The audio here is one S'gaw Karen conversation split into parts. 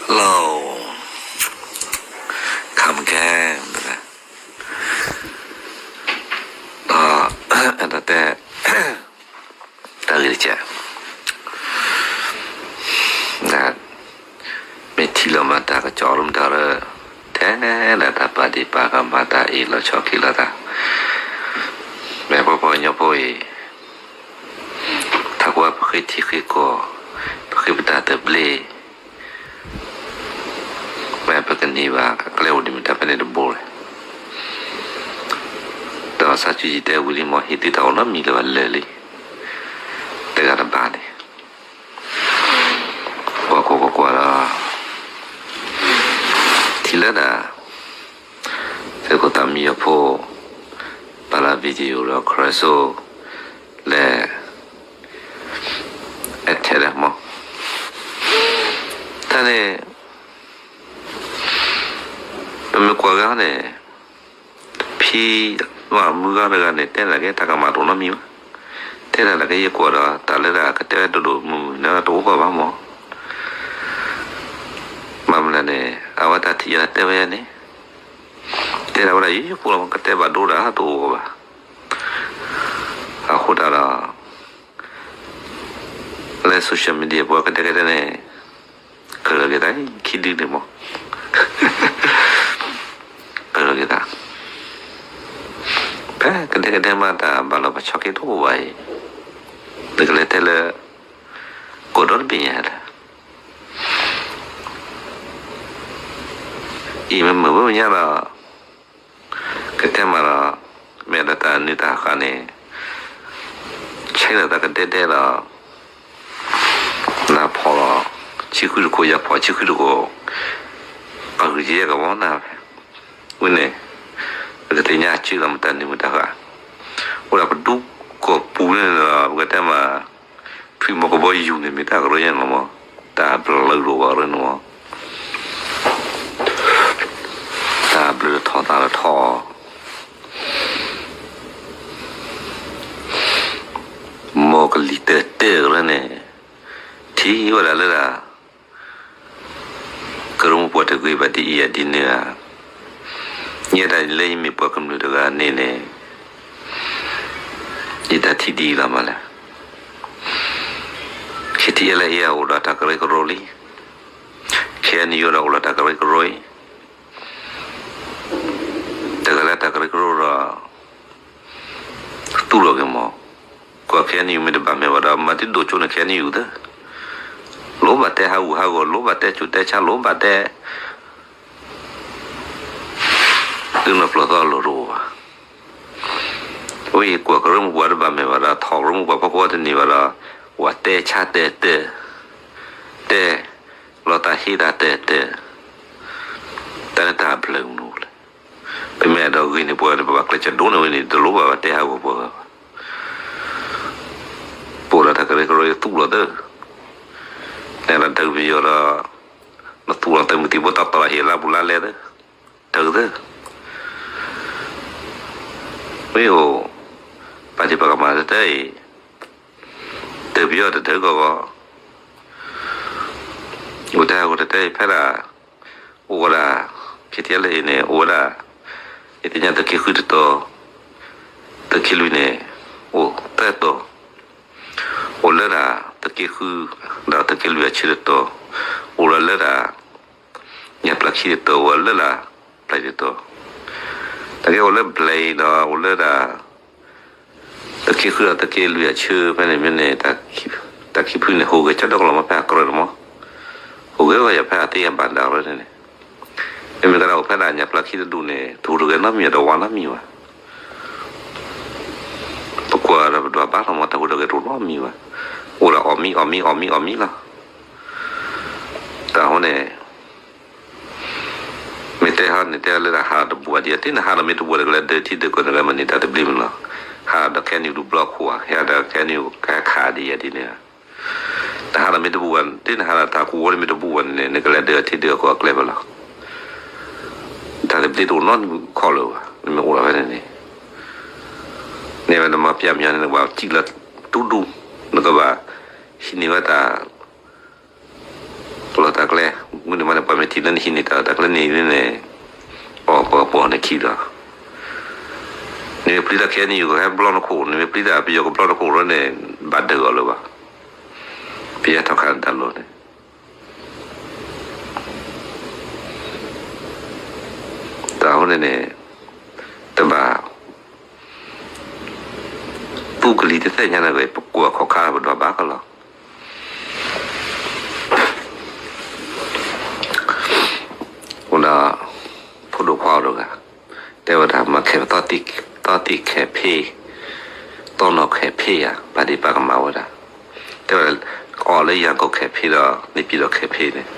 လီၤ ခါမကဲ ဒီး အဲၣ်ဒိးတဲ တၢ်ဂ့ၢ်တကဲး မ့ၢ်ထံၣ်လီၤမၤတၢ်ကစီၣ်လၢမတၤလၢ ထဲဒၣ်တၢ်ပာ်ဒ့ၣ်ပာ်ကမၤတၢ်အ့ၣ်လိာ်ဆိးက့လိာ်သး မ့ၢ်ပှၤကညီဖိအံၤ ထးခိၣ်ပဃ့ထံဃ့ကီၢ် ပဃ့ပတၢ်သဘျ့ မ့ၢ်ပကန့ၢ်ဘၣ်အကျဲအိၣ်ဒံးမတၤဖဲန့ၣ်တဘိလဲၣ်. ဒီးစီၤစုကၠံၣ်တဲဝံၤလံမ့ၢ် ဟ့ၣ်သုတၢ်အိၣ်နီတမံၤလၢၤဘၣ်လၢာ်လံ တဂၤတဘၣ်န့ၣ် ကွၢ်ကွၢ်ကွၢ်ကွၢ်ဒီး ထံၣ်လၢဒၣ် သုးခိၣ်သးမံယီၤဖိ ပာ်လီၤ video ဒီး ခရၢစိ လၢ အဲထဲဒၣ်မ့ၢ် တၢ်န့ၣ် ပမ့ၢ်ကွၢ်ဂၤန့ၣ် ဖံ မုၢ်ဂၤတဂၤန့ၣ် တဲဒၣ်က့ၤတၢ်ကမၣ်တအိၣ်နီတမံၤဘၣ်. တဲဒၣ်က့ၤယကွၢ်ဒီး တၢ်လၢဒၣ်ကတဲဝဲဒိၣ်ဒိၣ်မုၢ်မုၢ်န့ၣ်တအိၣ်ဘၣ်ဘၣ်မ့ၢ် မ့ၢ်မနုၤလဲၣ်န့ၣ် အဝဲတၢ်ထံၣ်ယၤတဲဝဲယၤန့ၣ် တဲဒၣ်ဝဲဒၣ်ယိယိဖိလီၤ ကတဲဘၣ်ဒိဒၣ်တအိၣ်ဘၣ်. အဃိတၢ်ဒီး လၢ social media ပှၤကတဲကတဲန့ၣ် ကရၢက့ၤသး ခံဒုန့ၣ်မ့ၢ် ကရၢက့ၤသး ဖဲကဒဲကဒဲမးတၢ်ဘၣ်လီၤပဆီက့တအိၣ်ဘၣ်အံၤ နကလဲၤတဲလၢ ကီၢ်ဒီတဘ့ၣ်ညါလဲၣ် အံၤမ့ၢ်မုာ်ဝဲမညါဒီး ကတဲမးဒီး မ့ၢ်ဒီးတၢ်နုာ်တၢ်ဃာ်န့ၣ် ဆဲးလီၤသးကဒဲဒဲဒီး နၤဖီၣ်လီၤ ဆံဃုတခိၣ် ယၤဖီၣ်ဆံဃုတခိၣ် အဂုာ်ယဲၢ်ကဝီၤနၤ ဝဲန့ၣ် ပကသ့ၣ်ညါအစုဒီးမတၤနုာ်မတၤဃာ် အိၣ်ဒၣ်ပဒူကီၢ်ပူၤန့ၣ်ဒီး ပကတဲမး ဖုမီၤကဘီယူၤန့ၣ် မ့ၢ်တၢ်ကရၢညါလီၤမး တၢ်ဘျုးတအိၣ်ဘၣ်ကရၢန့ၣ်မး တၢ်ဘျုးတထီၣ်သးတထီၣ် မီၤကလံၤတၢၢ်တၢၢ်ကရၢန့ၣ် ထံၣ်ဝဲဒၣ်လၢဒၣ် ကရၢမိၢ်ပှၢ်တဂ့ၤဘၣ်ဒ်အံၤယၤဒ်န့ၣ်ဧါ ယဲဒၣ်လၢယမ့ၢ်ပှၤကမျၢၢ်တဂၤန့ၣ်န့ၣ် ယတၢ်ထံၣ်ဒ်အံၤလီၤမးလဲၣ် ခ့ထံအဲလၢအံၤအိၣ်ဒီးတၢ်ကရၢကရိလံ ခ့ၣ်အဲၣ်ယူၣ်ဒီးအိၣ်ဒီးတၢ်ကရၢကရိအံၤ တဂၤလၢတၢ်ကရၢကရိဒီး သူၣ်လီၤက့ၤမး ကွၢ်ခ့ၣ်အဲၣ်ယူၣ်မ့ၢ်တဘၣ်မ့ၢ်ဘၣ်ဒီး မၤတံၢ်ဒိၣ်ကၠိန့ၣ်ခ့ၣ်အဲၣ်ယူၣ်သၢ လိၣ်ဘၣ်တဲဟးဂူာ်ဟးဂီၤ လိၣ်ဘၣ်တဲဆူးတဲဆါ လိၣ်ဘၣ်တဲ သုးနီၢ်ပျီၢ်သီအလီၢ်တအိၣ်ဘၣ်. အဝဲအံၤကွၢ်ကရၢမိၢ်ပှၢ်တဘၣ်မ့ၢ်ဘၣ်ဒီး ထီၣ်ကရၢမိၢ်ပှၢ်ဖီခိၣ်တန့ၢ်ဘၣ်ဒီး ဝဲတဲဆါတဲတဲ တဲ လီၤတၢ်ဟ့တၢ်တဲတဲ တၢ်လၢတၢ်ဘျုးမနုၤလဲၣ်. ပမ့ၢ်အဲၣ်ဒိးဂ့ၤန့ၣ် ပှၤန့ၣ် ပဘၣ်ကျဲးစၢးဒိးန့ၢ်ဝဲန့ၣ် တလိၣ်ဘၣ်ဘၣ်တဲဟးဂီၤပှၤဂၤဘၣ်. ပအိၣ်ဒီးတၢ်ကရၢကရိသူၣ်လီၤသၢ နအဲၣ်ဒိးဒုးပယီၤဒီး နသူၣ်လီၤသၢမုၢ်သံၣ်ဘိတၢ်တီၢ်လၢဟ့ၣ်လါပူၤလါလဲသၢ တၢ်ကသၢ မ့ၢ်အိၣ် ပာ်ဒ့ၣ်ပာ်ကမၣ်တၢ်အံၤ တၢ်ပယီၤတၢ်တၢ်ဂီၤဂီၤ အိၣ်တၢ်ဟးဂီၤတၢ်တၢ်အံၤဖဲဒၣ် အိၣ်ဝဲဒၣ် ခ့ၣ်ထံးလၢအံၤန့ၣ် အိၣ်ဝဲဒၣ် ယသ့ၣ်ညါသုးက့ဃုတတီၤ သုးက့လွံၢ်န့ၣ် အိၣ်သၢတီၤ အိၣ်လၢဒၣ်သုးက့ဃု ဒီးသုးက့လွံၢ်အဆၢတတီၤ အိၣ်ဒီးလၢဒၣ် ညၣ်ပျၢ်ခံတတီၤ အိၣ်လၢဒၣ် ဘျဲၣ်တတီၤ တၢ်က့အိၣ်လၢဘျဲၣ်အံၤဒီး အိၣ်လၢဒၣ် သုးက့ဃုဒီးသုးက့လွံၢ်အဆၢဖဲန့ၣ်မ့ၢ်န့ၣ် တၢ်ခံဖုန့ၣ် ဟူးဂဲၤကၠီဒီကလီၤမးဖဲအကြၢးန့ၣ်မး ဟူးဂဲၤဝဲယၤဖဲအသ့အဘၣ်ဒၣ်ရၢန့ၣ်န့ၣ် မ့မ့ၢ်ကဒီးအိၣ်ဖဲဒၣ်ညၣ်ပျၢ်ခံတဒူၣ်န့ၣ် တဟူးတဂဲၤနီတမံၤဒီးဝါနီတမံၤဘၣ် ပကွၢ်ဒီးပဒွးဘၣ်လီၤမး တၢ်ဟူးတဂဲၤတအိၣ်နီတမံၤဘၣ် အိၣ်ဒၣ်အီၣ်မံအီၣ်မံအီၣ်မံအီၣ်မံလီၤ တၢ်ဟိန့ၣ် မ့ၢ်တဲဟီန့ၣ် တဲလၢတၢ်ဟးဒီးတဘူၣ်ဘၣ်ဒံး သ့ၣ်နဟးဒီးမ့ၢ်တဘူၣ်ဒီး ကလဲၤဒၢထံဒၢကီၢ်န့ၣ် ကလဲၤမၤန့ၢ်တၢ်သဘျ့မနုၤလီၤ. ဟးဒီးခဲနံၣ်ဒူၣ်ဘျီခိၣ်ဧါ, ဟးဒီးခဲနံၣ် ကဲခးဒံးယဲဒ်န့ၣ်ဧါ. နဟးဒီးမ့ၢ်တဘူၣ်ဘၣ်, သ့ၣ်နဟးဒီးတၢ်ကူၣ်ဝီန့ၣ်မ့ၢ်တဘူၣ်ဘၣ်န့ၣ် နကလဲၤဒၢထံဒၢကီၢ်အကျဲဖဲလဲၣ်. တၢ်သဘျ့တအိၣ်နီတမံၤခီၣ်လၢၤဘၣ်, နမ့ၢ်အိၣ်ဒီးဖဲန့ၣ်န့ၣ်, န့ၣ်ဝဲနမၤပျၢ်မညီန့ၣ် နကဘၣ်စံၣ်လၢတူၢ်ဒူၣ်, နကဘၣ်ဟံးန့ၢ်ဝဲတၢ် လီၤတၢ်ကျဲ, မုၢ်န့ၣ်မးန့ၣ် ပှၤမ့ၢ်ထံၣ်လၢနဟံးန့ၢ်တၢ် တၢ်ကျဲန့ၣ်န့ၣ် အီၣ်ပှၤပိာ်နခံဒီး နမ့ၢ်ပျံၤတၢ်ခဲအံၤန့ၣ် ယကဟဲဘျီနခိၣ်, နမ့ၢ်ပျံၤတၢ်ပယီၤကဘျီနခိၣ်လီၤန့ၣ် ဘၣ်ဒၢးအီၤလၢၤဘၣ်. ပယီၤထီၣ်ခးတၢ်လီၤန့ၣ် တၢ်အဃိန့ၣ်န့ၣ် တဘၣ် သူကလံၤတသ့ၣ်ညါန့ၣ် ပကွၢ်ခီၣ်ခါပဒွးဘၣ်ကလီၤ. ဒီး ဖိဒိၣ်ခွါအိၣ်တဂၤ တဲဝဲဒၣ် မၤခဲ သီတံၢ်ခဲဖ့, သီနီၢ်ခဲဖ့ယၤ ပာ်ဒံးပာ်ကမၣ်ဝဲဒၣ်, တဲဝဲဒၣ် အီၣ်လၢယၤကိာ်ခဲဖ့ဒီး န့ၣ်ပံၤဒီးခဲဖ့န့ၣ်,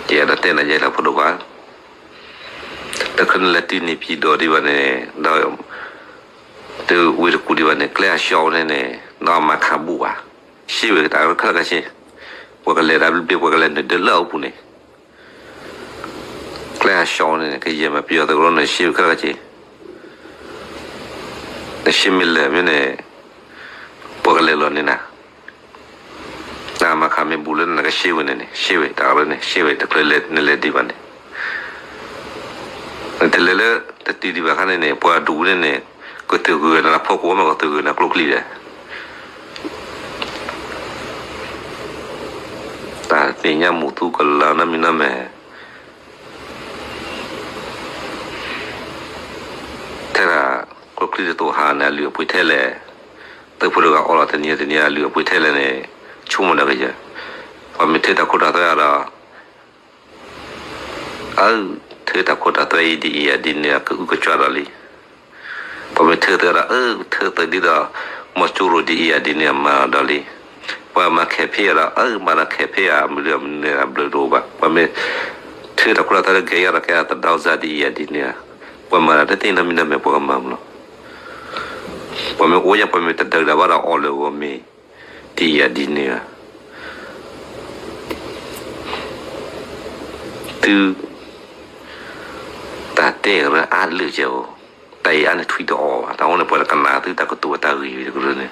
ယအဲၣ်ဒိးတဲနၤယဲလၢဖိဒိၣ်ခွါ တခါနလဲၤတုၤန့ၣ်ပံၤဒီးဒံးဘၣ်န့ၣ် ဒီး တဝ့ၤတကူၣ်ဒံးဘၣ်န့ၣ် ကျဲအဆှီန့ၣ်န့ၣ် ဒီးမၤခးဘူးဘၣ်, ရှဲဝဲတၢ်ခဲလၢာ်ခဲဆ့, ပှၤကလဲၤတၢ်ဘျ့ဘျ့ ပှၤကလဲၤနုာ်ဒၢလၢအအိၣ်ပူၤန့ၣ် ကျဲအဆှီန့ၣ် ကယဲၢ်မးပယီၤသုးကလီန့ၣ် ရှဲဝဲခဲလၢာ်ခဲဆ့, နရှဲမ့ၢ်လၢာ်မ့ၢ်န့ၣ် ပှၤကလဲၤလီၤန့ၢ်နၤ နမၤခးမ့ၢ်ဘူးလၢနကရှဲဝဲန့ၣ်န့ၣ် ရှဲဝဲတၢ်လၢန့ၣ် ရှဲဝဲတချုးလဲၤနလဲၤဒံးဘၣ်န့ၣ်, နတလဲၤလၢ တတုၤဒံးဘၣ်ခါန့ၣ်န့ၣ် ပှၤဒူၣ်န့ၣ်န့ၣ် ကသုးဂုာ်နၤလၢဖီခိၣ်မး ကသုးဂုာ်နၤကျိချံဒီး တၢ်သ့ၣ်ညါမူးသူကလၢနီတမံၤနီတမံၤ ထဲဒၣ် ကျိချံတသိးဟးန့ၣ် အလုၢ်အပှ့ၤထဲလဲၣ်, သုးဖိတဂၤအီလီၤတနံၤတနံၤ အလုၢ်အပှ့ၤထဲလဲၣ်န့ၣ် ဆိကမိၣ်ဒီးကယဲၢ်, ပှၤမ့ၢ်ထၢတၢ်ခိတၢ်သွဲဒီး အၢ ထၢတၢ်ခိတၢ်သွဲအံၤဒ်အံၤယၤဒ်န့ၣ် ကအုကကွၢ်ဒီးလံ. ပှၤမ့ၢ်ထၢသုးဒီး အၢ ထၢသုးဒ်ဒီး မီၤကၠိရိၤဒ်အံၤယၤဒ်န့ၣ် မၤဒီးလံ. ပှၤမၤခဲဖ့ယၤဒီး အၢ မၤဒီးခဲဖ့ယၤ မနုၤမနုၤဘျၢတအိၣ်ဘၣ်. ပှၤမ့ၢ်ထၢတၢ်ခိတၢ်သွဲဒီး ကဲယၤဒီးကဲသဒီစၢ်ဒ်အံၤယၤဒ်န့ၣ်ဧါ. ပှၤမၤတၢ်တသ့နီတမံၤနီတမံၤ ပှၤကမၤမးလီၤ. ပှၤမ့ၢ်အိၣ်ယၤ ပှၤမ့ၢ်တဒုးဒၣ်ဘၣ်ဒီး အီၣ်လၢဂီၤမ့ၢ် ဒ်အံၤယၤဒ်န့ၣ်ဧါ. သု တၢ်တဲကရၢအါလၢာ်ကဲဧိၤ, တၢ်အံၤအါန့ၣ်ထွံၣ်တအီၣ်ဘၣ်. တၢ်အဃိန့ၣ် ပှၤတကနၣ်သုတၢ်ကတိၤတၢ်ဂ့ၢ်တကရၢန့ၣ်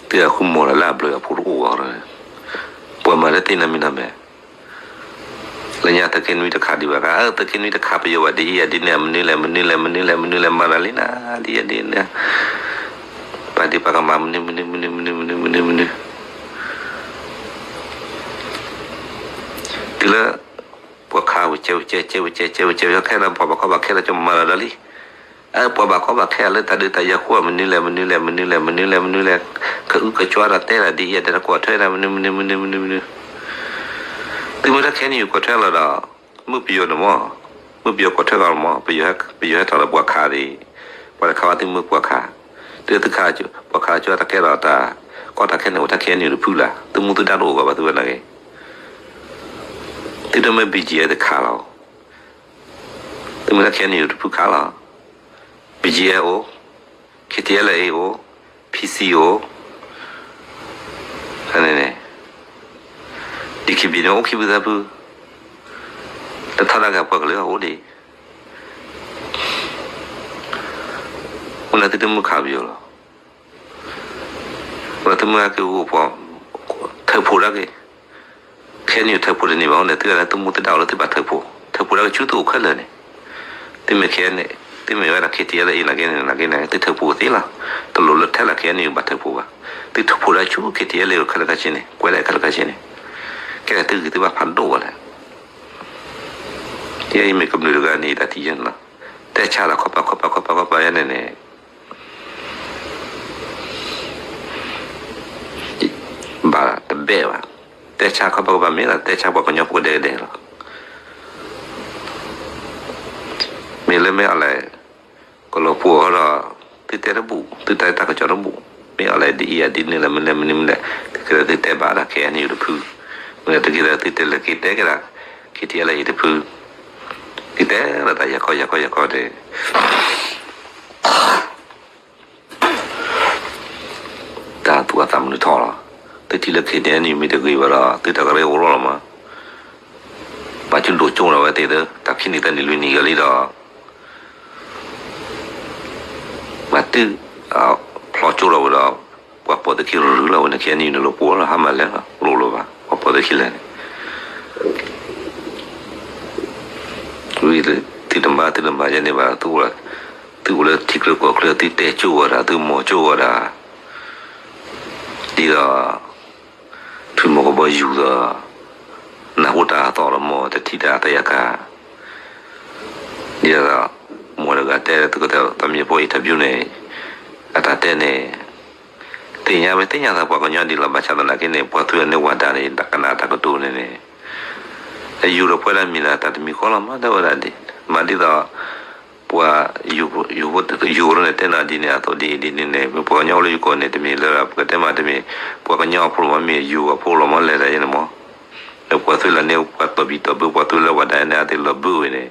သုအဃုမီၢ်လၢ်လၢအဘျၢအဖိတအိၣ်ဘၣ်. ပှၤမၤတၢ်တသ့နီတမံၤနီတမံၤ လၢညါသုးက့နွံတခါဒံးဘၣ်, အၢ သုးက့နွံတခါပယီၤဘၣ်ဒ်အံၤယၤဒ်န့ၣ် မနုၤလဲၣ် မနုၤလဲၣ် မနုၤလဲၣ် မနုၤလဲၣ်မၤတၢ်လံနၤ ဒ်အံၤဒ်န့ၣ် ပာ်ဒံးပာ်ကမၣ်မနုၤမနုၤမနုၤမနုၤမနုၤမနုၤမနုၤ တုၤလၢ ပှၤခးဝဲကဲဝဲကဲ ကဲဝဲကဲ ကဲဝဲကဲ ခဲလၢာ်ပှၤဘၣ်ကီဘၣ်ခဲလၢာ် ကမၤလီၤဒီးလံ. အၢ ပှၤဘၣ်ကီဘၣ်ခဲလၢာ်တၢ်ဒုးတၢ်ယၤဃိ မနုၤလဲၣ် မနုၤလဲၣ် မနုၤလဲၣ် မနုၤလဲၣ် မနုၤလဲၣ် ကအုကကွၢ်ဒီးတဲလီၤဒ်အံၤ တဲတကွၢ်ထွဲဒၣ် မနုၤမနုၤမနုၤမနုၤမနုၤ သုမ့ၢ်တၢ်ခဲအံၤန့ၣ် ကွၢ်ထွဲလီၤဒီး မုၢ်ပယီၤန့ၣ်မး, မုၢ်ပယီၤကွၢ်ထွဲလီၤမး, ပယီၤဟဲထီၣ်လၢပှၤခးဒံး, ပှၤတခးဘၣ်သုမုၢ်ပှၤခး, တုၤသုခး ပှၤခးကၠီတၢ်ကဲထီၣ်တၢ်, ကီၢ်တၢ်ခဲန့ၣ်အိၣ်တၢ်ခဲအံၤန့ၣ်တဖုလၢ်, သုမူသုဒါတအိၣ်ဘၣ်ဘၣ်သုဝဲနာ်က့, သုတမ့ၢ် ဘီၣ်ကၠံၣ်အဲၣ် တခးလီၤ, သုမ့ၢ်တၢ်ခဲအံၤန့ၣ်တဖုခးလီၤ, ဘီၣ်ကၠံၣ်အဲၣ်အိၣ်, ခ့ထံအဲလ်အ့အိၣ်, ဖံစံအိၣ်, န့ၣ် ဒံၣ်ခံဘံၣ်န့ၣ် အိၣ်ခံဖုသၢဖု, တထီဒါက့ၤပှၤကလုာ်အအိၣ်ဒံး, အဃိန့ၣ်သုတမုၢ်ခးပယီၤလီၤ, အဃိန့ၣ်သုမုၢ်ဟဲက့ၤအိၣ်ပှၤ, ထၢဖှိၣ်ဒၣ်က့ၤ, ခဲအံၤန့ၣ်ထၢဖှိၣ်တန့ၢ်ဘၣ်အဃိန့ၣ် သုကလဲၤသုမူသုဒါအိၣ်လၢသုဘၣ်ထၢဖှိၣ်, ထၢဖှိၣ်ဒၣ်က့ၤဆူသုအိၣ်ခဲလၢာ်န့ၣ်, သုမ့ၢ်ခဲန့ၣ်, သုမ့ၢ်ဝဲဒၣ် ခ့ထံအဲလ်အ့ နာ်က့န့ၣ် နာ်က့န့ၣ် သုထၢဖှိၣ်သ့လီၤ, တလိၣ်လၢထဲလၢခဲအံၤန့ၣ်ဘၣ်ထၢဖှိၣ်ဘၣ်, သုထၢဖှိၣ်ဒၣ်ဆူ ခ့ထံအဲလ်အ့ အိၣ်ခဲလၢာ်ခဲဆ့န့ၣ် ကွဲးဒၣ်ခဲလၢာ်ခဲဆ့န့ၣ်, ကဲသုဂံၢ်သုဘါဖးဒိၣ်ဝဲလဲၣ်, ယဲအံၤမ့ၢ်ကမျၢၢ်တဂၤန့ၣ် ယတၢ်ထံၣ်ယဲန့ၣ်လီၤ, တဲဆါလီၤခီပၤခီပၤခီပၤခီပၤယဲန့ၣ်န့ၣ် ဘၣ်တဘဲၣ်ဘၣ်, တဲဆါခီပၤခီပၤမ့ၢ်လီၤ တဲဆါပှၤကညီဖိကဒဲကဒဲလီၤ, မ့ၢ်လၢမ့ၢ်အီၤလဲၣ်, ကလီၤပှီၢ်ဒီး, သုတဲတဘူၣ် သုတဲတၢ်ကစီၣ်တဘူၣ်, မ့ၢ်အီၤလဲၣ်ဒ်အံၤယၤဒ်န့ၣ်လဲၣ် မနုၤလဲၣ်မနုၤလဲၣ်, သုကဲသုတဲဘၣ်ဒၣ် ခဲအံၤန့ၣ်တဖု, မ့ၢ်သုကဲသုတဲလၢက့ၤတဲကဲဒၣ် ခ့ထံအဲလ်အ့ တဖု, သုတဲလီၤတၢ်ယၤခီယၤခီယၤခီန့ၣ် တၢ်သူၣ်အသးမနုၤထီၣ်လီၤ, သုထံၣ်လၢ ခ့ထံအဲလ်အ့ မ့ၢ်တဂ့ၤဘၣ်ဒီး သုတၢ်ကရၢကရိလီၤမး, ဘၣ်ကၠူဒိၣ်ကၠိလီၤဝဲသ့ၣ်သၢ တၢ်ခံနံၣ်သၢနံၣ်လွံၢ်နံၣ်ဂၤလံဒီး ဘၣ်တုၤ ဖျီကၠိလီၤဝဲဒီး ပှၤပိာ်သုခံရုရုလီၤဝဲန့ၣ် ခဲအံၤန့ၣ် နလိာ်ပှီၢ်လီၤ ဟါမၢ်လဲၣ်လီၤ လိၣ်လၢၤဘၣ် ပှၤပိာ်သုခံလဲၣ်န့ၣ် ဝံၤ သုတမၤ သုတမၤယဲန့ၣ်ဘၣ် သုအိၣ်လၢထံချၢကီၢ်ချၢ သုတဲာ်ကၠိဂီၤဒၣ် သုမိၢ်ကၠိဂီၤဒၣ် ဒ်သိး ထွံၣ်မီၢ်ကဘီယူၤဒီး နၢ်ဟူတၢ်အသီၣ်လီၤ မိၢ်တထံၣ်တၢ်သယၤကၤ ဒ်သိး မိၢ်တဂၤတဲ သုကတဲ တမ့ၢ်ဖိ interview န့ၣ် အတၢ်တဲန့ၣ် သ့ၣ်ညါမ့ၢ်သ့ၣ်ညါသးပှၤကညီဒ်လီၤ ဘၣ်ဆၣ်သနာ်က့န့ၣ် ပှၤသွံၣ်အန့ၢ်ဝၤဒၣ်န့ၣ် ကနၣ်တၢ်ကတိၤန့ၣ်န့ၣ် အယူၤဒီးပှဲၤဒၣ်မံၤလၢတၢ်တမံၤဃီလီၤ မ့ၢ်တဲဝဲဒၣ်ဒ် မၤဒ်သိး ပှၤ ယူၤ ယူၤန့ၣ်တဲနၤဒ်န့ၣ် အသိးဒ်အံၤဒ်န့ၣ်န့ၣ် ပှၤကညီအိၣ်လၢယိၤကီၢ်န့ၣ် တမ့ၢ်လၢပကတဲမး တမ့ၢ် ပှၤကညီအဖိလီၤမး မ့ၢ်ယူၤအဖိလီၤမး လဲၤတၢ်ယဲန့ၣ်မး ဒီးပှၤသွံၣ်လၢန့ၣ် ပှၤတီၢ်ဘံၣ်တီၢ်ဘၢ ပှၤသွံၣ်လၢဝၤဒၣ်န့ၣ် အသ့ၣ်လီၤဘၢဝဲန့ၣ်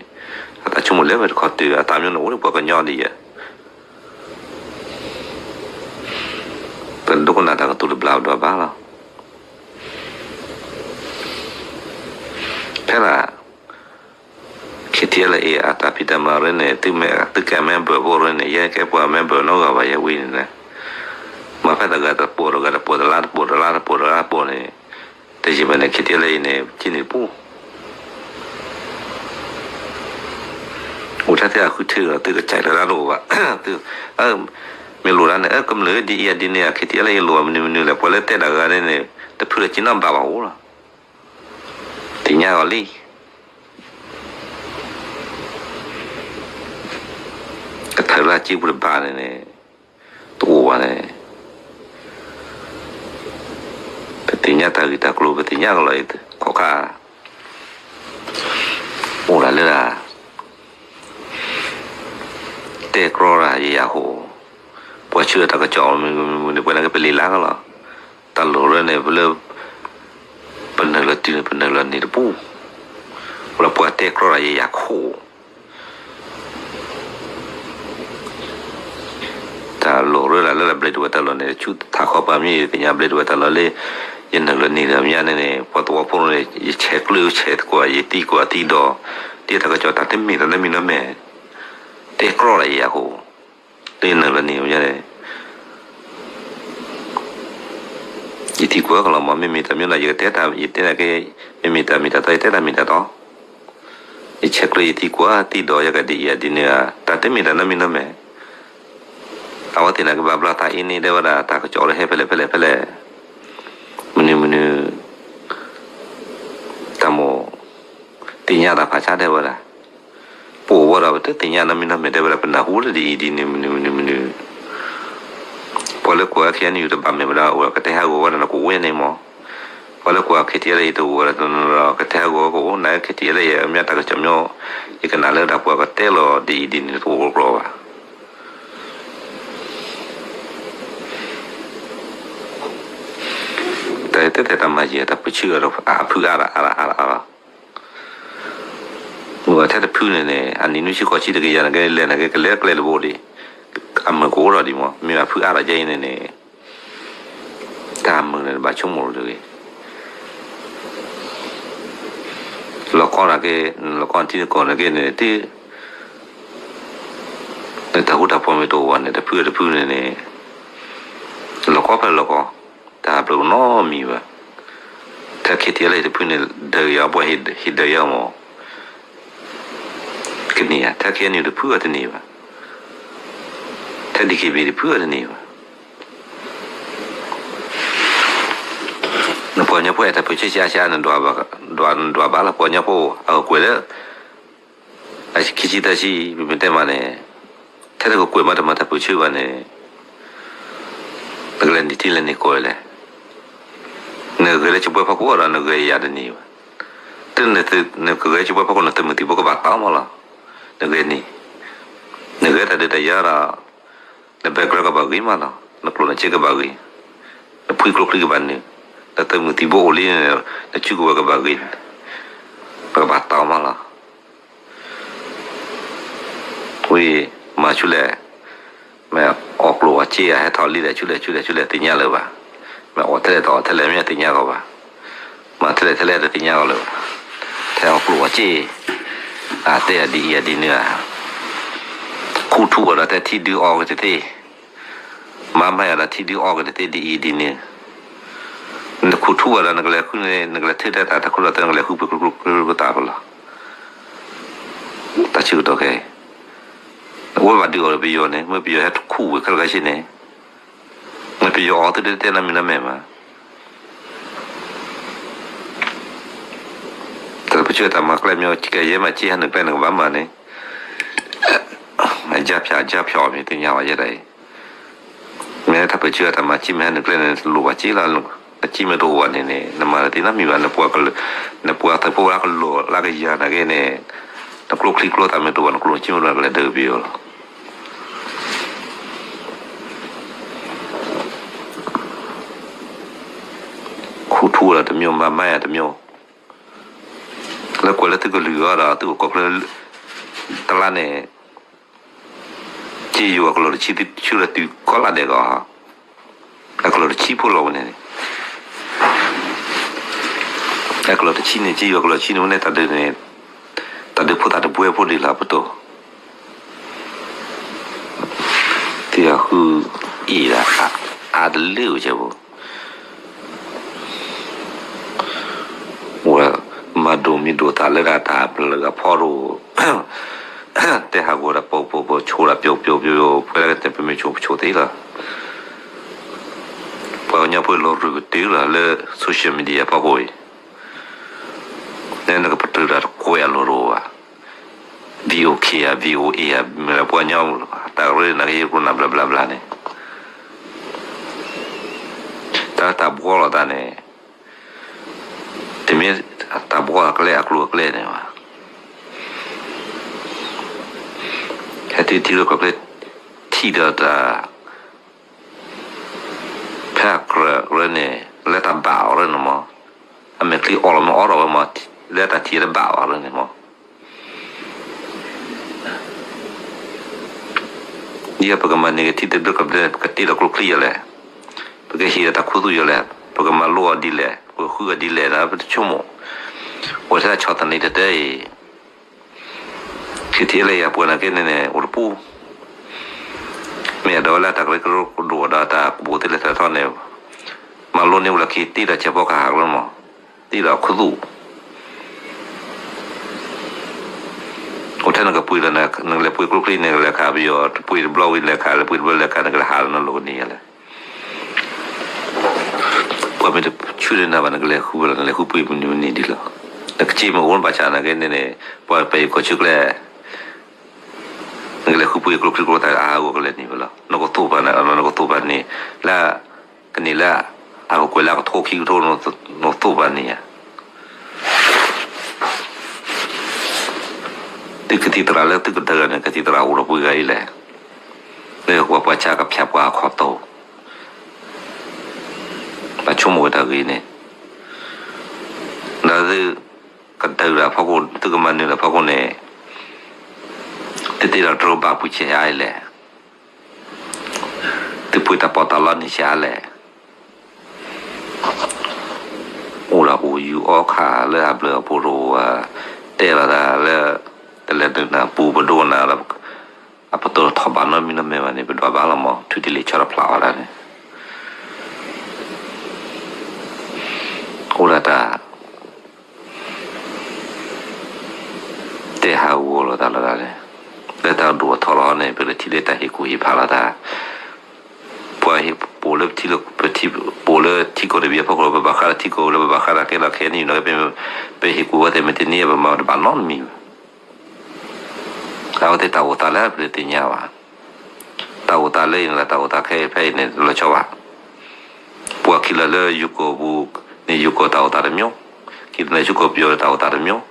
အတၢ်ဆိကမိၣ်လဲၤဝဲတခီတၢၢ် အတၢ်မ့ၢ်န့ၣ်အိၣ်လၢပှၤကညီဒ်ယဲ ပဒိကနၣ်တၢ်ကတိၤတဘျီဘျီဘၣ်လီၤ. ဖဲဒၣ် KTLA အတၢ်ဖံးတၢ်မၤရၢန့ၣ် သုကဲ member ဖိရၢန့ၣ် ယဲကဲပှၤ member နီတဂၤဘၣ် ယဲဝံၤန့ၣ် မ့ၢ်ဖဲတဂၤတပိာ် တဂၤတပိာ် တလါတပိာ် တလါတပိာ် တလါတပိာ်န့ၣ် တယံာ်ဘၣ်န့ၣ် KTLA အံၤန့ၣ် က့န့ၣ်ပူ အိၣ်ထဲထဲအဃုထၢဒီး သုကစဲးလၢတၢ်တအိၣ်ဘၣ် သု မ့ၢ်လိၣ်ဒၣ်န့ၣ် အကမျၢၢ်ဒ်အံၤဒ်န့ၣ် KTLA အံၤလိၣ်မနုၤမနုၤလဲၣ် ပှၤလၢတဲတၢ်ဂၤန့ၣ်န့ၣ် တဖုလၢက့နီတဘးဘၣ်အိၣ်လီၤ. သ့ၣ်ညါအီၤလံ ကထၢလၢအစ့ပူၤတဘၣ်န့ၣ်န့ၣ် တအိၣ်ဘၣ်န့ၣ် ပသ့ၣ်ညါတၢ်ဂ့ၢ်တၢ်ကျိၤ ပသ့ၣ်ညါကလီၤအံၤ ခီခါ အိၣ်ဒၣ်လၢဒၣ် တဲကြီတၢ်ယယၤဃိ ပှၤဆှၢတၢ်ကစီၣ်မနုၤမနုၤန့ၣ် ပှၤနာ်က့ပလံာ်လၢကလီၤ တၢ်လိၣ်ရၢန့ၣ် ပလၢ ပနုာ်လီၤတုၤန့ၣ် ပနုာ်လီၤန့ၢ်တပူၤ လၢပှၤတဲကြီတၢ်ယယၤခိၣ် တၢ်လိၣ်ရၢလၢလၢဘျ့ဒဝဲတၢ်လီၢ်န့ၣ် ဆူထးခီပၤမ့ၢ်ယသ့ၣ်ညါဘျ့ဒဝဲတၢ်လီၢ်လၢ ယနုာ်လီၤန့ၢ်ဒီးမ့ၢ်န့ၣ်န့ၣ် ပှၤသဝီဖိန့ၣ် ယဆဲးကျၢဆဲးသကိး ယသံကွၢ်သံဒိး ဒ်တၢ်ကစီၣ်တၢ်တမ့ၢ်တၢ်နီတမံၤနီတမံၤ တဲကြီတၢ်ယယၤခိၣ် လၢယနုာ်လီၤန့ၢ်မ့ၢ်န့ၣ် ယသံကွၢ်ကလီၤမး မ့မ့ၢ်တၢ်မ့ၢ်လၢယကတဲတၢ် ယတဲတၢ်က့ မ့မ့ၢ်တၢ်မ့ၢ်တၢ်တီ ယတဲတၢ်မ့ၢ်တၢ်တီ ယဆဲးကျၢယသံကွၢ်သံဒိး ယကဒ်အံၤဒ်န့ၣ်ဧါ တၢ်တမ့ၢ်တၢ်နီတမံၤနီတမံၤ အဝဲသ့ၣ်န့ၣ်ကဘၣ်ဘျါသးအ့န့ၣ် တဲဝဲဒၣ် တၢ်ကစီၣ်လၢဟဲဖဲလဲၣ်ဖဲလဲၣ်ဖဲလဲၣ် မနုၤမနုၤ တၢ်မိၣ် သ့ၣ်ညါတၢ်ဖးဆါတဲဝဲဒၣ် ပအိၣ်ဝဲဒီးပတသ့ၣ်ညါနီတမံၤနီတမံၤ တဲဝဲဒၣ် ပနၢ်ဟူလၢဒ်အံၤဒ်န့ၣ် မနုၤမနုၤမနုၤ ပှၤလၢကွၢ် KNU တဘၣ်မဲာ်ဘၣ်ဒီး အိၣ်ကတဲဟးဂီၤဝဲဒီး နကအိၣ်ဝဲန့ၣ်မး ပှၤလၢကွၢ် KTLA အံၤတအိၣ်ဝဲဒီး ကတဲဟးဂီၤကအိၣ် နာ် KTLA အံၤ မ့ၢ်တၢ်ကစီၣ်မ့ၢ် ယကနၣ်လၢတၢ်ပှၤကတဲလီၤဒ်အံၤဒ်န့ၣ် တအိၣ်ကျီဘၣ် တၢ်တဲတဲတၢ်မၤယံၤ တၢ်ပၢဆှၢအဖုအါရၣ် အါရၣ် အါရၣ် အါရၣ် မ့ၢ်ထဲတဖုန့ၣ်န့ၣ် အနံၣ်နွံဆံဃိးဆံတကယၤန့ၣ်က့ လဲၤန့ၣ်က့ ကလဲၤကျဲတဘိဒံး အမုာ်ကအိၣ်ထီၣ်ဒံးမး မ့ၢ်အဖုအါထီၣ်ယဲအံၤန့ၣ်န့ၣ် တၢ်မုာ်န့ၣ် ဘၣ်ဆိကမိၣ်တဂ့ၤ လီၤကီနာ်က့ လီၤကီထံနကီၢ်န့ၣ်က့န့ၣ် တ နတၢ်ဃူတၢ်ဖိးမ့ၢ်တအိၣ်ဘၣ်န့ၣ် တဖုတဖုန့ၣ်န့ၣ် လီၤကီဖဲလီၤကီ တၢ်ဘျုးနီတမံၤဘၣ်. ထဲ KTLA တဖုန့ၣ် ဒုးယၤ ပှၤဟ့ၣ်ဒုးယၤမး ကန့ၢ်ဧါ. ထဲ KNU တဖုအတန့ၢ်ဘၣ်. ထဲ DKBA တဖုအတန့ၢ်ဘၣ်. နပှၤကညီဖိအဲၣ်တၢ်ပၢဆှၢဆှါဆှါ နဒွးဘၣ်လၢပှၤကညီဖိအကကွဲၢ်လၢ အခံဆံသၢဆံ ပမ့ၢ်တဲမးန့ၣ် ထဲနကကွဲၢ်မးတမၤတၢ်ပၢဆှၢဘၣ်န့ၣ် နကလဲၤနုာ်ထံလဲၤနုာ်ကီၢ်လဲၣ်. နဂဲၤလၢစပွဲဖီခိၣ်ဒီး နဂဲၤယၤတန့ၢ်ဘၣ်. တုၤနကဂဲၤစပွဲဖီခိၣ် နသုးမုၢ်သံၣ်ဘိကဘၣ်တီမးလီၤ. နဂဲၤန့ၣ် နဂဲၤတၢ်ဒုးတၢ်ယၤဒီး န background ကဘၣ်ဂ့ၤမးလီၤ. နကျိၣ်နစ့ကဘၣ်ဂ့ၤ, နဖှံကျိချံကဘၣ်နုာ်, နသုးမုၢ်သံၣ်ဘိအိၣ်လံန့ၣ် နစုကဝဲၤကဘၣ်ဂ့ၤ, ပကဘၣ်တီမးလီၤ. ဝံၤ မၤဆူလဲၣ်, မ့ၢ်အီၣ်ကျိၣ်အီၣ်စ့ ဟဲထီၣ်လံဒီး ဆူလဲၣ်ဆူလဲၣ်ဆူလဲၣ် သ့ၣ်ညါလၢၤဘၣ်. မ့ၢ်အီၣ်ထဲလဲၣ်တအီၣ်ထဲလဲၣ် မ့ၢ်သ့ၣ်ညါလၢၤဘၣ်. မၤထဲလဲၣ်ထဲလဲၣ်တသ့ၣ်ညါလၢၤဘၣ်. ထဲအီၣ်ကျိၣ်အီၣ်စ့ အတဲအဒ်အံၤအဒ်န့ၣ်ဧါ. ခူၣ်ထူအီၤဒီး ထဲထံဒုးအီၣ်က့ၤတသ့ မၤမၤယၤဒီးထံဒုးအီၣ်က့ၤတသ့ဒ်အံၤဒ်န့ၣ်, နခူၣ်ထူဝဲဒီးနကလဲၤဃုန့ၣ် နကလဲၤထၢၣ်တၢ်တၢ်တခူၣ်လီၤသၢ နကလဲၤဃုပှ့ၤကျိကျိကျိကျိသးဖဲလီၤ. တၢ်ဆၢကတီၢ်ခဲအံၤ အဝဲဘၣ်ဒုးအီၣ်ဒီးပယီၤန့ၣ် မ့ၢ်ပယီၤဟဲခူၣ်ဝဲခဲလၢာ်ခဲဆ့န့ၣ်, မ့ၢ်ပယီၤအီၣ်သုတတဲနၤမံၤနၤမဲာ်မး တၢ်ပဆၢတၢ်မၤကျဲမ့ၢ်ကဲယဲမး က့ဟဲနုာ်ကျဲနကဘၣ်မၤန့ၣ်, အကၢ်ဖၠးအကၢ်ဖၠးအီၤမ့ၢ်သ့ၣ်ညါဝဲယဲဒၣ်အံၤ, မ့ၢ်တၢ်ပဆၢတၢ်မၤက့မ့ၢ်ဟဲနုာ်ကျဲန့ၣ် တလိၣ်ဘၣ်က့လီၤ, က့မ့ၢ်တအိၣ်ဘၣ်န့ၣ်န့ၣ် နမၤတသ့နီတမံၤဘၣ်, နပှၤသုးဖိလၢကလိၣ်လၢကယၤနာ်က့န့ၣ်, နကျိချံကျိသးမ့ၢ်တအိၣ်ဘၣ် နကျိနက့မ့ၢ်တအိၣ်ဘၣ် နကလဲၤဒုးပယီၤလီၤ. ခူၣ်ထူဝဲဒီးတမံၤ မၤမၤယၤတမံၤ, လၢကွဲးလၢသုကလုာ်အီၤဒီး သုကီၢ်ချၢ တလါန့ၣ်, က့ယိၤအကလီၢ်တဆံ သုဆူလၢသုကီၢ်လၢဒဲးကီး, အကလီၢ်တဆံဖိလီၤဝဲန့ၣ်, အကလီၢ်တဆံန့ၣ် က့ယိၤအကလီၢ်တဆံန့ၣ် ဝဲန့ၣ်တၢ်ဒုးန့ၣ်, တၢ်ဒုးဖိသၣ်တဘှဲဖိဒ်လၢအပတီၢ် သ့ၣ်ဃုအ့ၣ်ဒၣ် အါတလၢဝဲကဲဘိ, ဝဲမၤဒိၣ်မံၤဒိၣ်သၣ်လၢဒၣ်တၢ်ပျၢၤအဖီတအိၣ်, တဲဟးဂီၤဒီး ပပပဆိးဒၣ်ပျိပျိပျိပျိ ဖဲလၢကတဲပမ့ၢ်ဆိးပဆိးသ့လီၤ. ပှၤကညီဖိလီၤရူၢ်ကတုၤလီၤလၢ social media ဖီခိၣ်အံၤ, နကပတုာ်တၢ်တကွဲးအလီၢ်တအိၣ်ဘၣ်. VOA ဧါ VOA ဧါ မ့ၢ်လၢပှၤကညီ တၢ်ကရၢနကယဲၢ်ကျိနၢ်ဘျါဘျါဘျါန့ၣ်, တၢ်တၢ်ဘှီလိာ်သးန့ၣ်, တမ့ၢ်တၢ်ဘှီအကျဲအကျိၤအကျဲန့ၣ်ဘၣ်. ဟဲတုၤထံလၢကီၢ်ချၢ ထံၣ်ဒီးတၢ် ဖဲအကြၢးရၢန့ၣ် လၢတၢ်ဘၣ်အီၤရၢန့ၣ်မး, အမဲာ်ချံအီၣ်လီၤမ့ၢ်အီၣ်ထီၣ်ဝဲမး, လၢတၢ်ထံၣ်တဘၣ်အီၤရၢန့ၣ်မး, ဒ်ပကမၤန့ၢ်က့ၤထံသဘျ့ကဘျ့ ပကတ့လီၤကျိချံယဲလဲၣ်, ပကဟ့ၣ်လီၤတၢ်ခူသူၣ်ယဲလဲၣ်, ပကမၤလိအီၤဒ်လဲၣ်, ပကဃုအီၤဒ်လဲၣ်န့ၣ် ပတဆိကမိၣ်, အိၣ်ထဲဆီၣ်သနံးတတၢအံၤ ခံထံၣ်လၢယၤပှၤနာ်က့န့ၣ်န့ၣ် အိၣ်တပူၤ, မ့ၢ်အဒိလၢတၢ်ကရၢကရိဒိၣ်ဒီးတၢ်ကဘိးသ့ၣ်လဲၣ်တၢ်ထီန့ၣ်, မၤလိန့ၢ်ဝဲလၢခံ တ့ဒီးဆဲးဖီကဟးကလၢမး, တ့ဒီးခူသူၣ်, အိၣ်ထဲနကပှ့ၤဒီး နကလဲၤပှ့ၤကျိချံန့ၣ် နကလဲၤခးပယီၤ တပှ့ၤတဘျီဝံၤလဲၤခး လဲၤပှ့ၤတဘျီလဲၤခး နကလဲၤဟးလၢနလိၤကန့ၢ်ယဲလဲၣ် ပှၤမ့ၢ်တဆူၣ်န့ၢ်နၤဘၣ် နကလဲၤဃုပှ့ၤလီၤ နလဲၤဃုပှ့ၤမနုၤမနုၤဒ်လီၤ. နကစ့မ့ၢ်အိၣ်နဘၣ်ဆၣ်နာ်က့န့ၣ်န့ၣ် ပှၤပယီၤကီၢ်ဆၢကျဲ နကလဲၤဃုပှ့ၤကျိချံကျိသၣ်အါဂီၢ်ကလဲၤန့ၢ်ဝဲလီၤ. နကသိၣ်ပာ်န့ၣ် နကသိၣ်ပာ်န့ၣ် လၢ ကန့ၢ်လၢ အကကွဲၢ်လၢအကထိခံကထိ နသိၣ်ပာ်န့ၣ်ဧါ. သုကသံၣ်သရၣ်လၢသုကဒုးန့ၣ် ကသံၣ်သရၣ်အိၣ်ဒီးပှၤဂၤအံၤလဲၣ်. လၢပှၤပှၤဆါကဖၠးပှၤအခီၣ်သီၣ် ဘၣ်ဆိကမိၣ်ဝဲတၢ်ဂ့ၢ်န့ၣ် ဒီးသုကဒုးတၢ်ဖီခိၣ် သုကမၤနၢၤတၢ်ဖီခိၣ်န့ၣ် သုတ့ဒီးတြိဘၣ်ပူၤဆဲးအါအံၤလဲၣ်. သုပှ့ၤတၢ်ပီးတၢ်လီန့ၣ်ဆဲးအါလဲၣ်. အိၣ်ဒီးအိၣ်ယူၤအီခါလၢအဘျုးအဖှိၣ်တအိၣ်ဘၣ် တဲလီၤတၢ်လၢ တလဲၤနုာ်နၤပူၤပဒိၣ်နၤလၢ အပတီၢ်ထီၣ်ဘၣ်နီတမံၤနီတမံၤဘၣ်န့ၣ် ပဒွးဘၣ်လီၤမး ထုးတလ့ၣ်ဆီတဖျးအီၤဒၣ်န့ၣ် အိၣ်ဒၣ်တၢ် တဲဟးဂီၤလိာ်သးလီၤဒၣ်န့ၣ် လၢတၢ်ဒိၣ်ထီၣ်လီၤန့ၣ် ပကထံၣ်လၢတၢ်ဟ့ၣ်ကူၣ်ဟ့ၣ်ဖးလီၤတၢ် ပှၤဟ့ၣ်ပိာ်လၢပထံလၢပထံ ပိာ်လၢထံကီၢ်တဘ့ၣ်အဖီခိၣ် ပဘၣ်ဃးဒီးထံကီၢ်လၢပဘၣ်ဃးဒီးကဲလီၤခဲအံၤန့ၣ် ပဟ့ၣ်ကူၣ်ဝဲသ့ၣ်မ့ၢ်တန့ၢ် ပမၤတဘၣ်နီတမံၤဘၣ်. အဝဲသ့ၣ်တၢ်အိၣ်သးလၢပတသ့ၣ်ညါဘၣ်. တၢ်အိၣ်သးလၢအံၤန့ၣ် တၢ်အိၣ်သးခဲအံၤဖဲအံၤန့ၣ် တလီၤဆီဘၣ်. ပှၤခံလၢာ်လၢယိၤကီၢ်ပူၤန့ၣ် ယိၤကီၢ်တၢ်အိၣ်သးတမျိုး, ခံလၢာ်လၢယိၤကီၢ်ပယီၤတၢ်အိၣ်သးတမျိုး,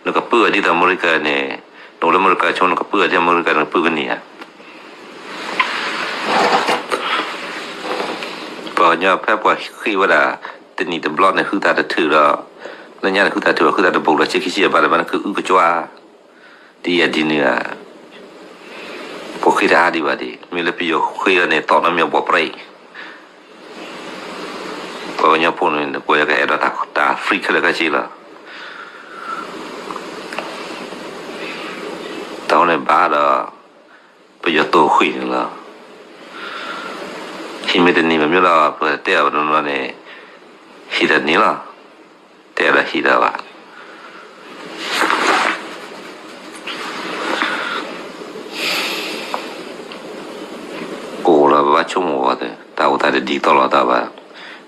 နကပၢအီၤဒ်သိးအမဲရကၤန့ၣ်, နအိၣ်လၢအမဲရကၤဆိ နကပၢအီၤဒ်အမဲရကၤ နကပၢကန့ၢ်ဧါ. ပှၤကညီဖဲပှၤဃ့ဝဲဒၣ် တနံၣ်တဘျီန့ၣ် ဟုသးတထုးဒီး, လၢညါန့ၣ် ဟုသးထုးဒီး ဟုသးတဘိးဒီး ဆံခံဆံအဘၣ်တဘၣ်န့ၣ် ကအုကကွၢ် ဒ်ယၤဒ်န့ၣ်ဧါ, ပှၤဃ့တအါဒံးဘၣ်ဒံး, မ့ၢ်လၢပယီၤဃ့လီၤန့ၣ် သီၣ်နီတမံၤအဘီးပြံး, ပှၤကညီဖိန့ၣ် ကွၢ်ယကအဲၣ်ဒိးတၢ် free ခဲလၢာ်ခဲဆ့လီၤ. တၢ်ဝဲန့ၣ်ဘၣ်ဒီး ပယီၤသိၣ်ဃ့ၢ်န့ၣ်လီၤ. ဟံးမ့ၢ်တန့ၢ်ဘၣ်မ့ၢ်ဒီး ပတဲအီၤပနီၢ်နီၢ်န့ၣ် ဟံးတန့ၢ်လီၤ. တဲဒီးဟံးတဘၣ် အိၣ်လီၤ ပဘၣ်ဆိကမိၣ်အီၤ တၢ်အိၣ်သးတဒ်သိးလိာ်သးဘၣ်.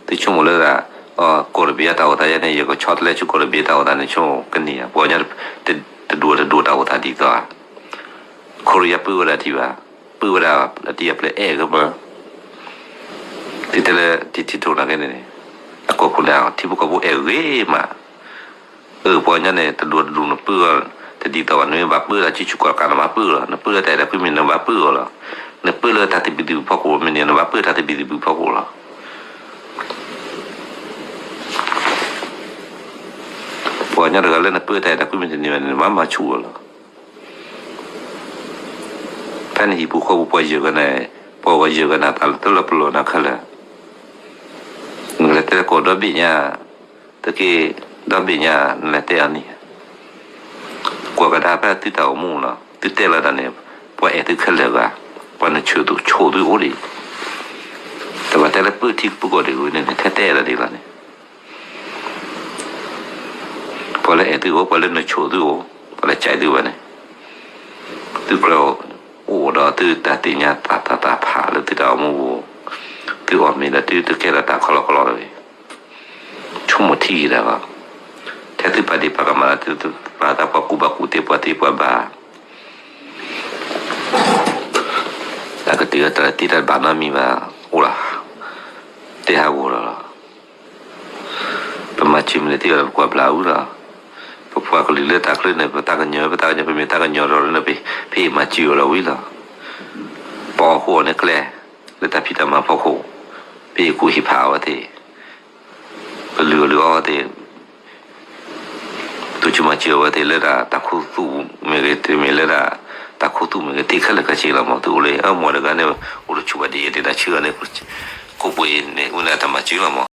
သုဆိကမိၣ်လၢဒၣ် ကီၢ်တဘ့ၣ်အတၢ်အိၣ်သးယဲန့ၣ် ယကဆီတလဲဆူကီၢ်တဘ့ၣ်တၢ်အိၣ်သးန့ၣ် ဆိကမိၣ်ကန့ၢ်ဧါ. ပှၤကညီတဒူၣ်တဒူၣ်တၢ်အိၣ်သးဒ်သိးဧါ. ခိရံယါပုၢ်ဝဲဒၣ်ထံၣ်ဘၣ်, ပုၢ်ဝဲဒၣ်အတံၤအပျဲၢ်အဲၣ်ကမၢ သုတဲလၢထံထံထိးနာ်က့န့ၣ် အကိာ်ပူၤန့ၣ် ထံဖိကီၢ်ဖိအဲၣ်ဂ့ၤမး. အၢ ပှၤကညီန့ၣ် တဒူၣ်တဒူၣ်နပုၢ်အီၤ တဒ်သိးဘၣ်, နမ့ၢ်ဘၣ်ပုၢ်လၢထံဆူၣ်ကီၢ်တကး နဘၣ်ပုၢ်လီၤ, နပုၢ်လၢတၢ်အဲၣ်တၢ်ကွံမ့ၢ်န့ၣ် နဘၣ်ပုၢ်အီၤလီၤ, နပုၢ်လၢတၢ်သဘံၣ်သဘုၣ်ဖီခိၣ်မ့ၢ်န့ၣ် နဘၣ်ပုၢ်တၢ်သဘံၣ်သဘုၣ်ဖီခိၣ်လီၤ. ပှၤကညီတဂၤလၢနပုၢ်တၢ်အဲၣ်တၢ်ကွံမ့ၢ်တန့ၢ်ဘၣ်န့ၣ် နဘၣ်မၤဆူၣ်အီၤလီၤ. ဖဲနဟံၣ်ပူၤဃီပူၤ ပှၤယၢၤကနၤ, ပှၤဂီၢ်ယၢၤကနၤသးလၢတလီၤပလိာ်နၤခဲလၢာ်, နကလဲၤတဲကိးဒီဘ့ၣ်ညါ, တက့ၢ်, ဒီဘ့ၣ်ညါ နလဲၤတဲအီၤန့ၣ်, ကွၢ်ကဒါဖဲသုတၢ်အိၣ်မူလီၤ. သုတဲလီၤတၢ်န့ၣ် ပှၤအဲၣ်သုခဲလၢာ်ဂၤ, ပှၤနဆၢၣ်သုအိၣ်ဒံး, တဘၣ်တဲလၢပုၢ်ထံပူၤကီၢ်ဒံးဝဲန့ၣ် ထဲတဲလီၤဒံးလီၤန့ၣ် ပှၤလၢအဲၣ်သုအိၣ်, ပှၤလၢနဆိၣ်သုအိၣ်, ပှၤလၢကၠဲးသုဘၣ်န့ၣ်, သုကြၢးအိၣ်ဒီးသုတၢ်သ့ၣ်ညါသးသးသးဖးလၢသုတၢ်အိၣ်မူပူၤ, သုအီၣ်မ့ၤဒီးသုတကဲထီၣ်တၢ်ခီလီခီလီတဂ့ၤ, ဆိကမိၣ်ထံဂ့ၤဒၣ်ဘၣ်, ထဲသုပာ်ဒ့ၣ်ပာ်ကမၣ်လၢသုပာ်သးပှၤကူၣ်ဘၣ်ကူၣ်သ့ပှၤသ့ပှၤဘၣ် အကတၢၢ်တၢ်သ့တၢ်ဘၣ်နီတမံၤဘၣ်, အိၣ်လီၤ, တဲဟးဂီၤလီၤလီၤ. ပမၤစၢၤမနုၤသ့ၣ်ဒီး ပကွၢ်ဘျးအုၣ်လီၤ. ပပှၤကလုာ်လၢတၢ်ချၢန့ၣ် ပသးကညီၤ ပသးကညီၤ ပမ့ၢ်သးကညီၤဒီးလၢ ပဟ့ၣ်မၤစၢၤအီၤလီၤဝံၤလီၤ. ပအီၣ်ဃိအီၤန့ၣ်ကျဲ လၢတၢ်ဖံးတၢ်မၤဖီခိၣ်, ပဟ့ၣ်ကူၣ်ဟ့ၣ်ဖးအဝဲသ့ၣ်, ပလုၢ်အီၣ်လုၢ်အီအဝဲသ့ၣ် သူၣ်စူၤမၤစၢၤအဝဲသ့ၣ်လၢဒၣ်တၢ်ခူသူၣ်မ့ၢ်ဂ့ၤ, တမ့ၢ်လၢဒၣ်တၢ်ခူသူၣ်မ့ၢ်ဂ့ၤ, သ့ၣ်ခဲလၢာ်ခဲဆ့လီၤမး. သုအိၣ်လၢအမ့ၢ်တဂၤန့ၣ် အိၣ်တဆူၣ်ဘၣ်ဒ်ယဲန့ၣ် တၢ်ဆၢအီၤန့ၣ် ကိးပှ့ၤန့ၣ် အိၣ်လၢတၢ်မၤစၢၤလီၤမး.